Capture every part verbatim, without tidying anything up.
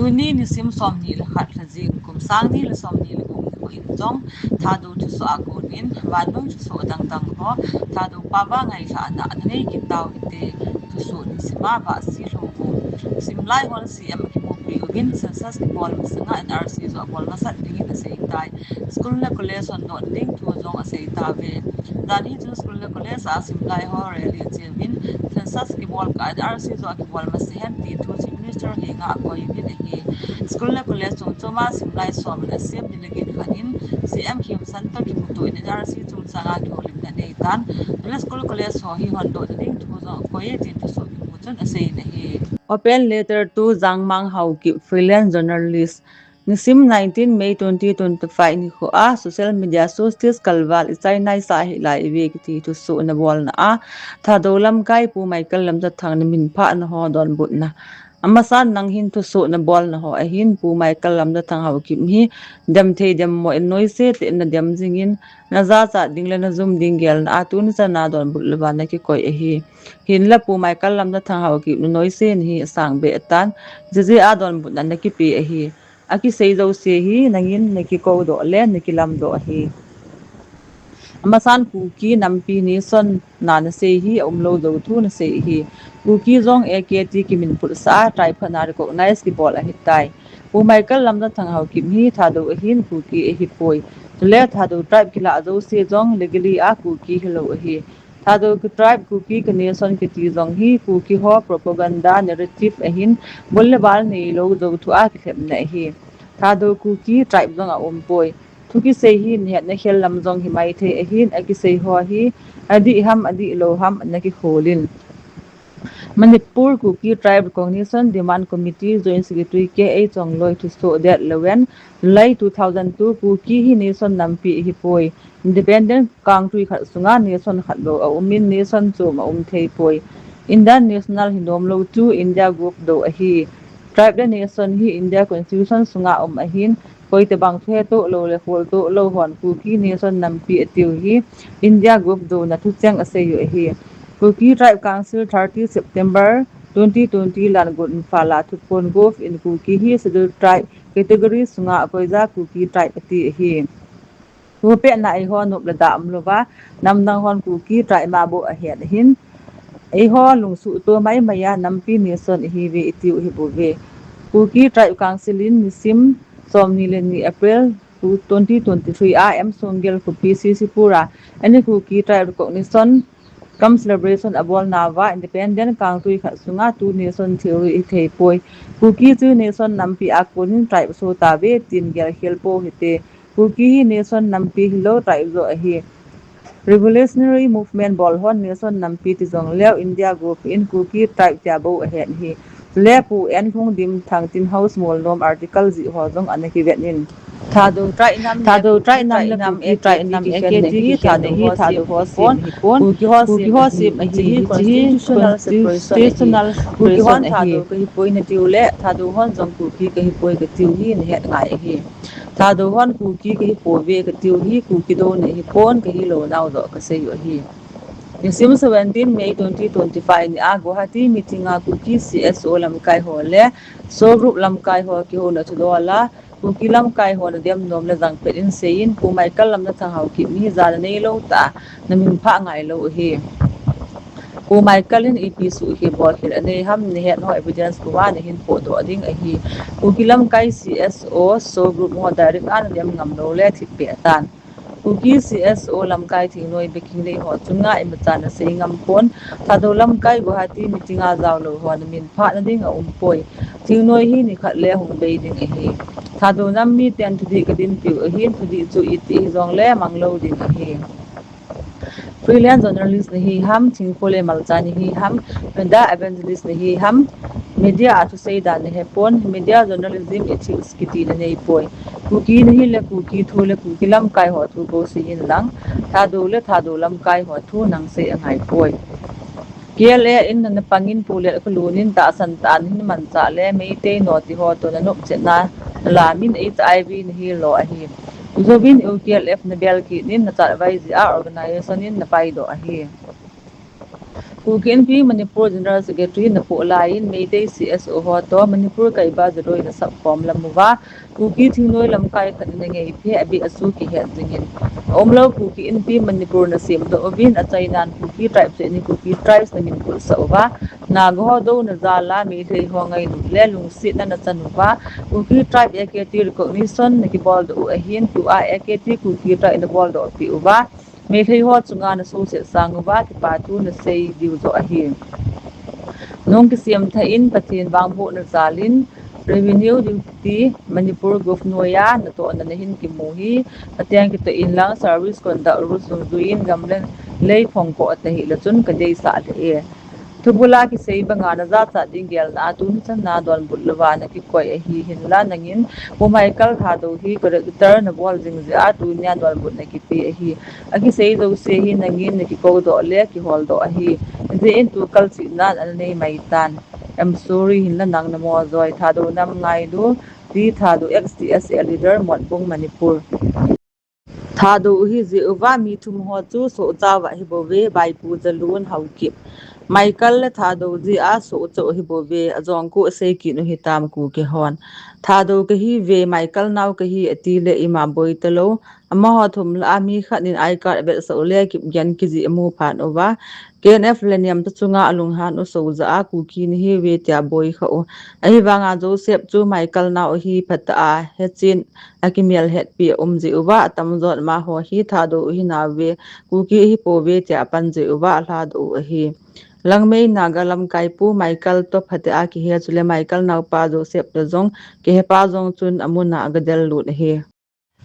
Tuni nisim somni le khat lha jing kum sang ni le somni le gup nikho in jong Thadou thusoh a konin vannoi thusoh dangdang ho Thadou pao a ngailhahna ana nei kit tau hite. Thusoh nisim a Vahsi Lhouvum. Simlai hon C M akimupi uvin census kibol masanga N R C joh abol masat dingin asei tai. School le college hon doh ding thu jong asei tauve. Jan hi chun school le college a simlai ho rally acheuvin census kibol kah N R C joh akibol masa hen ti thu Chief Minister henga akoi uvin ahi. School le college chom chom a simlai som in asem delegate khat in C M Khemchand toh kimuto in N R C chungchang a kihoulimna anei tan. Chule school college ho hi hondohna ding thu jong akoi e tin thusoh kimu chun asei in ahi. Open letter to Jangmang Haokip, freelance journalist. Nisim nineteen May twenty twenty-five nikho a social media Solstice Kalval ichainai sa hilai ive kiti thusoh nabolna a Thadou lamkai Pu Michael Lamjathang namin phahna ho donbutna. Amasan nang hin thusoh nabolna ho ahin Pu Michael Lamjathang Haokip hi demthei demmo in noise tah in nadem jingin najachat ding le najum ding gelna a tuni chan a donbut louva nakikoi ahi. Hinla Pu Michael Lamjathang Haokip nanoise na hi asang beh tan, jiji a donbutna nakipe ahi. Akisei jouse hi nangin nakikou doh le nakilam doh ahi. Amasan Kuki nampi nation na nasei hi aumlou jou thu nasei ahi. Kuki jong A K T kiminphutsah a tribe khat na recognize kibol ahitai. Pu Michael Lamjathang Haokip hi Thadou ahin Kuki ahipoi. Chule Thadou tribe kilah jouse jong legally a Kuki hilou ahi. Thadou ka tribe Kuki ka nation kiti jong hi Kuki ho propaganda narrative ahin bol le bal neilou jou thu a kilhepna ahi. Thadou Kuki tribe jong aumpoi. Thu kisei hi nahet nakhel lam jong himaithei ahin akisei ho hi adih ham adihlou ham nakikholin. Manipur Kuki Tribe Recognition Demand Committee Joint Secretary K A Chongloi thusoh det lou in, July two thousand two Kuki hi nation nampi ahipoi. Independent country khat sunga nation khat bou aumin nation chom aum theipoi. Indian national hinomlou chu India group dou ahi. Tribe le nation hi India Constitution sunga um ahin, koitobang thuhetoh lou le kholtoh lou hon Kuki nation nampi atiu hi India group douna thucheng asei u ahi. Kuki Tribe Council thirty September twenty twenty Langot Imphal a thuphon gov in Kuki hi Scheduled Tribe category sunga akoija Kuki Tribe ati ahi. Thupehna eiho nop le da umlouva, namdang hon Kuki tribe ma bou ahet ahin, eiho lungsuhto maimai a nampi nation ihiuve itiu ahibouve. Kuki Tribe Council in nisim somni le ni April twenty twenty-three a M Songgel khopi Sisipur a any Kuki Tribe Recognition cum celebration abolnauva independent country khat sunga two nation theory ihitheipoi. Kuki chu nation nampi a konin tribe asotauve tin gelkhel pou hite. Kuki hi nation nampi hilou tribe joh ahi. Revolutionary movement bol hon nation nampi ti jongleu India group in Kuki tribe tia bou ahet ahi. Chule Pu N Lhungdim Thangtin House Molnom article jih ho jong ana kivet in. Thadou tribe nam le Kuki tribe nam A K T kikhen na hi Thadou ho sem ahipon. Kuki ho sem ahi. Hiche hi constitutional separation ahi. Kuki hon Thadou kahipoi natiu le Thadou hon jong Kuki kahipoi katiu hi nahet ngai ahi. Thadou hon Kuki kahipouve katiu hi Kuki douna ahipon, kahilou nau joh kasei u ahi. Nisim seventeen May twenty twenty-five ni a Guwahati meeting a Kuki C S O lamkai ho le SoO group lamkai ho kihouna thudol a Kuki lamkai ho nadem nom le jangpet in seiyin Pu Michael Lamjathang Haokip hi jana neilou tah a namin phah ngailou ahi. Pu Michael in ipi suhkhel bolkhel anei ham nahet ho evidence bou a nahin pohdoh ding ahi. Kuki lamkai C S O, SoO group ho direct a nadem ngamlou le thipbeh tan. Kuki C S O lamkai thingnoi backing nei ho chunga imacha nasei ngampon, Thadou lamkai Guwahati meeting a jaolou ho namin phahna ding aumpoi. Thingnoi hi nikhat le hung bei ding ahi. Thadou nam miten thudih kadinpiu ahin, thudih chu iti hijongle manglou ding ahi. Freelance journalist nahi ham, thingkho le malcha nahi ham, media evangelist nahi ham, media a thusei dan nahepon, media journalism ethics kiti naneipoi. Kuki nahile Kuki thu le Kuki lamkai ho thu bou seiyin lang, Thadou le Thadou lamkai ho thu nang sei angaipoi. K L A in napangin pulet kholun in tahsan tah a nahin manchah le Meitei no ti ho toh nanopchetna nalamin H I V nahilou ahi. Jouvin U K L F nabel kit in nachat vai jeh a organization in napaidoh ahi. Kuki Inpi Manipur General Secretary Napoh Lai in Meitei C S O ho toh Manipur Kaiba Jadoi na sapkhom lam uva, Kuki thingnoi lamkai khat in anei phe, abeh a chu kihet jingin. Aumlou Kuki Inpi Manipur na semdoh uvin, achainan Kuki tribe cheh ni Kuki tribes na min khutsah uva, Naga ho douna jal a Meitei ho ngailut le lungsetna na chan uva, Kuki tribe A K T recognition na kiboldoh u ahin, tua A K T Kuki tribe na boldoh peh uva, Meitei ho chunga na suhset sang uva, kipathu na sei diu joh ahi. Nung kisem thah in Pathen vangbohna jal in, Revenue Duty Manipur Gov noiya natohna na hin kimu hi, Pathen kitoh in lang service conduct rules dungjui in gam le lei phong koh tahih le chun kadeisah lheh e. Thubul a kisei banga na jachat ding gelna a tuni chan na donbut louva na kikoi ahi, hinla nangin Pu Michael Thadou hi character na bol jing jeh a tunia donbut na kipe ahi. Akisei jouse hi nangin na kikou doh le kihol doh ahi. Hijeh in tu kalchihnan ana nei mai tan. I'm sorry, hinla nang na mo joi. Thadou nam ngailu, T Thadou, ex T S A leader, Motbung, Manipur. Thadou u hi jeh uva mi thum ho chu sohcha uva hi bouve, Vaipu, Jalun, Haokip. Michael le Thadou jeh a sohcha u hi bouve, ajong khu asei kit u hitam Kuki hon. Thadou kahi ve, Michael nao kahi ati le ima boi talou. Amaho thum lah a mi khat in I card avetsah u le kipgen kijih amu phat uva. K N F le niam ta chunga alunghan u soh jeh a Kuki nahi ve tia boi kha u. Ahivanga Joseph chu Michael nao ahi phat a hechen akimel hetpi a um jeh uva atamjon amaho hi Thadou u hi nao ve, Kuki ahi pouve tia apan jeh uva alhadoh u ahi. Langmei Naga lamkai Pu Michael toh phat a kihe chule Michael naopa Joseph toh jong kihepa jong chun amun a agadel lut ahi.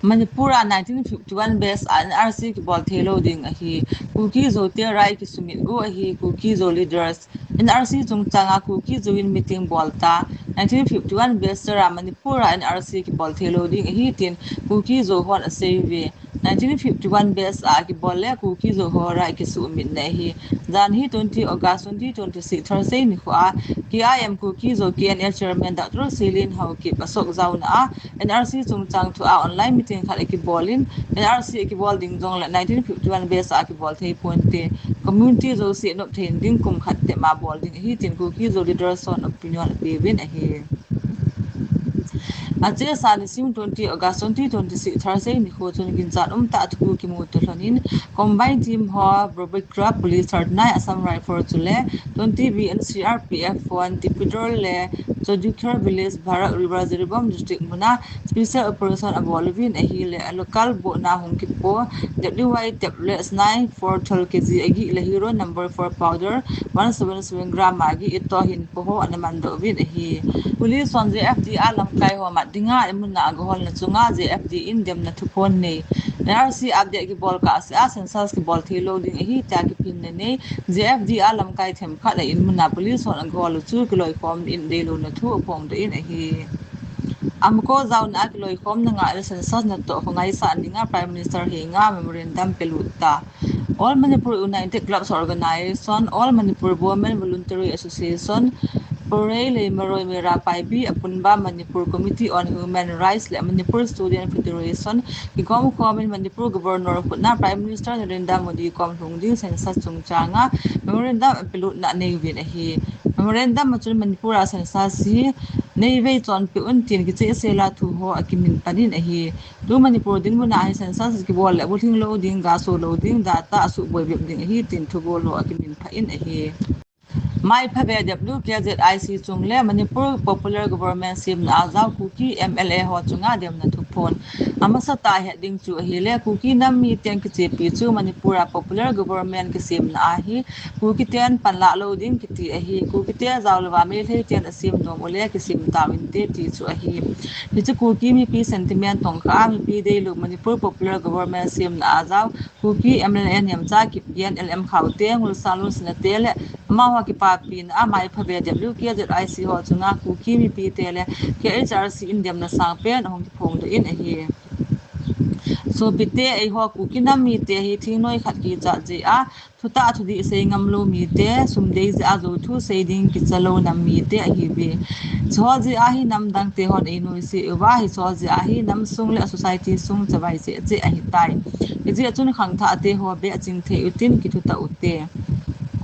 Manipur a nineteen fifty-one batch a N R C kibol thei lou ding ahi. Kuki Zo te rai kisumit u ahi, Kuki Zo leaders. N R C chungchang a Kuki Zo in meeting bol ta. Nineteen fifty-one batch a Manipur a N R C kibol thei lou ding ahi tin Kuki Zo hon asei ve. Nineteen fifty-one batch a kibol le Kuki Zo ho rai kisumitna ahi. Jan hi twenty August twenty twenty-six Thursday nikho a K I M Kuki Zo K N A Chairman Doctor Silin Haokip asok jaona a N R C chungchang thu a online meeting khat akibol in, N R C akibol ding jong le nineteen fifty-one batch a akibol thei ponte. Community jouse nop thei ding kum khat tep ma bol ding ahi tin Kuki Zo leaders hon opinion apeuvin ahi. Achesa nisim twenty August twenty twenty-six Thursday nikho chun ginchat umtah thu kimu toh lhon in, combined team ho Bobikra Police thirty-nine Assam Rifle chule twenty B N C R P F hon Tipidor le Chodukhar Village, Barak River, Jiribam District muna special operation abol uvin ahile, local bohna hung kipo, W Y tape le snai four twelve K G agih le heroin number four powder one seven seven gram agih itoh hin po ho ana mandoh uvin ahi. Police hon J F D a lamkai ho mat dinga imuna agaholna chunga J F D in demna thuphon nei. N R C update kibol kah seh a census kibol thei lou ding ahi tia kiphinna nei. J F D a lamkai themkhat a inmuna police hon agahol u chu kiloikhom in deilouna thu aphongdoh in ahi. Amaho jaona a kiloikhomna ngah le census natoh kho ngaisah dinga Prime Minister henga memorandum pelut ta. All Manipur United Clubs Organization, All Manipur Women Voluntary Association, Porei Leimaroi Meira Paibi, Apunba Manipur Committee on Human Rights le Manipur Student Federation kikhom khom in Manipur Governor khutna Prime Minister Narendra Modi kom lhung ding census chungchanga memorandum apelutna nei uvin ahi. Memorandum a chun Manipur a census hi neivei chonpeh un tin kichehsel a thu ho akimin pan in ahi. Tu Manipur dinmun a hi census kibol le bulhing lou ding, gaso lou ding, data asuhboi bep ding ahi tin thugol ho akimin phah in ahi. Mai phave W K Z I C chung le Manipur Popular Government semna a jao Kuki M L A ho chunga demna thuphon. Amasatah a het ding chu ahile Kuki nam miten kichepi chu Manipur a Popular Government kisemna a hi Kuki ten panlah lou ding kiti ahi. Kuki te jao louva Meitei ten asem nom ule kisem tauvinte ti chu ahi. Hichu Kuki mipi sentiment tongkha a mipi deilou Manipur Popular Government semna a jao Kuki M L A Nemcha Kipgen, L M Khaute, Ngulsanlun Sinate le amaho kipapina a mai phave W K Z I C ho chunga Kuki mipite le K H R C in demna sangpen ahung kiphongdoh in ahi. Sopite, eiho Kuki nam mite hi thingnoi khat kichat jeh a thutah thudih sei ngamlou mite, sum dei jeh a jouthu sei ding kichalou nam mite ahiuve. Chuho jeh a hi namdangte hon einuisat uva, hicheho jeh a hi namsung le society sung chavai cheh cheh ahitai. Hijeh chun khangthahte ho beh chingthei utin kithutah ute.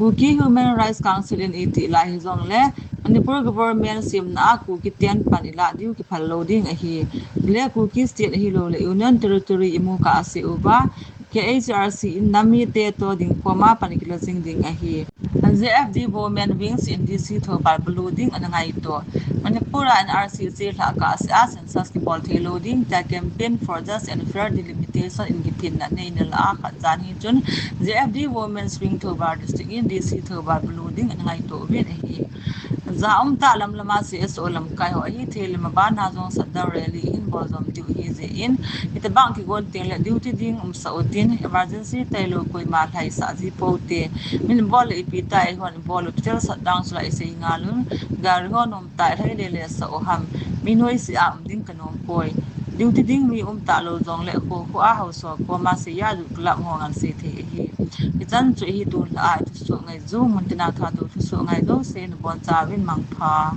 Kuki Human Rights Council in itih lai hijongle, Manipur government semna a Kuki ten pan ilah diu kiphal lou ding ahi. Le Kuki state ahilouleh Union Territory imu kah a asei uva, K H R C in nam mite toh dingkhom a pan kila jing ding ahi. J F D Women Wings in D C Thoubal bulu ding ana ngaito. Manipur a N R C chelhah kah a census kibol theilou ding tia Campaign for Just and Fair Delimitation in kithenna neina lah a khat jan hi chun J F D Women's Wing Thoubal District in D C Thoubal bulu ding ana ngaito uvin ahi. Ja umtah lamlam a C S O lamkai ho ahithei le maban a jong shutdown rally hin bol jom diu ahi jeh in, hitobang kigon tengle duty ding umsah utin, emergency tailou koima lhaisah ji poute. Min bol le ipi tah a eihon ibol u total shutdown chu la isei ngal un, gari ho nomtah a lhai le le sah u ham, mi noise a um ding kanompoi. Duty ding mi umtah lou jongle kho kho a haosa koma seiya ju club ho ngan sei thei ahi. Hichan chu ahi, tulha a thusoh ngai jou mun tina Thadou thusoh ngai jouse nabonchauvin mangpha.